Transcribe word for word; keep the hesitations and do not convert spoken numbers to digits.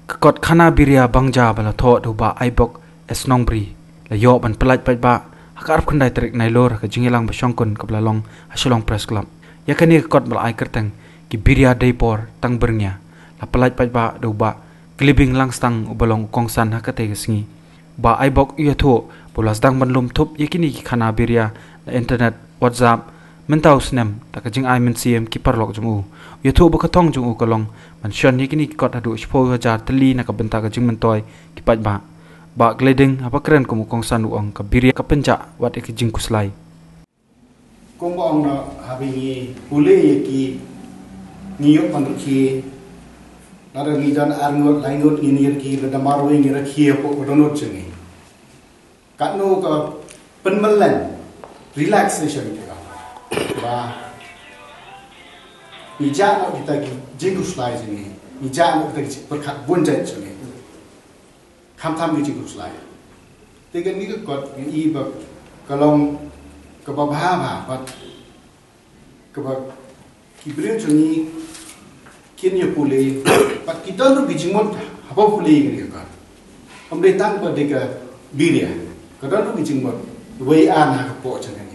Ka kot Khana Biria Bangja ba la thoh da u Bah Aibok S Nongbri la ïoh ban pyllait paidbah ha ka arphew khyndai tarik Nailur ha ka jingïalang ba shongkun kaba la long ha Shillong Press Club. Ïa kane ka kot ba la ai kyrteng Ki Biria Dei Por Tang Byrngia la pyllait paidbah da u Bah Klibing Langstang uba long u kongsan ha katei ka sngi. Bah Aibok u ïathuh ba u la sdang ban lum thup ïa kine ki khana biria na internet, WhatsApp mynta u snem da ka jingai mynsiem ki paralok jong u. U ïathuh ba ka thong jong u ka long ban shon ïa kine ki kot haduh shiphew hajar tylli na ka bynta ka jingmyntoi ki paidbah. Bah Gleding haba kren kum u kongsan u ong ka biria ka pynjah wat ïa ka jingkhuslai. Kumba ong na, haba ngi pule ïa ki, ngi ïoh ban rkhie. Lada ngi don ar ngut, lai ngut, ngin ïa rkhie, lada marwei ngi rkhie hapoh ka dohnud jong ngi. Katno ka pynmyllen, relaxation ka. Ba ngi jah noh kita ki jingkhuslai jong ngi. Ngi jah noh kita ki pyrkhat bun jait jong ngi. Khamtam ki jingkhuslai. Te kane ka kot ngi i ba ka long kaba bha bha, bad kaba ki briew jong ngi kin ïa pule, bad ki don ruh ki jingmut haba pule ïa kane ka kot. Ym dei tang ba dei ka biria, ka don ruh ki jingmut wei ar na ka pok jong ka.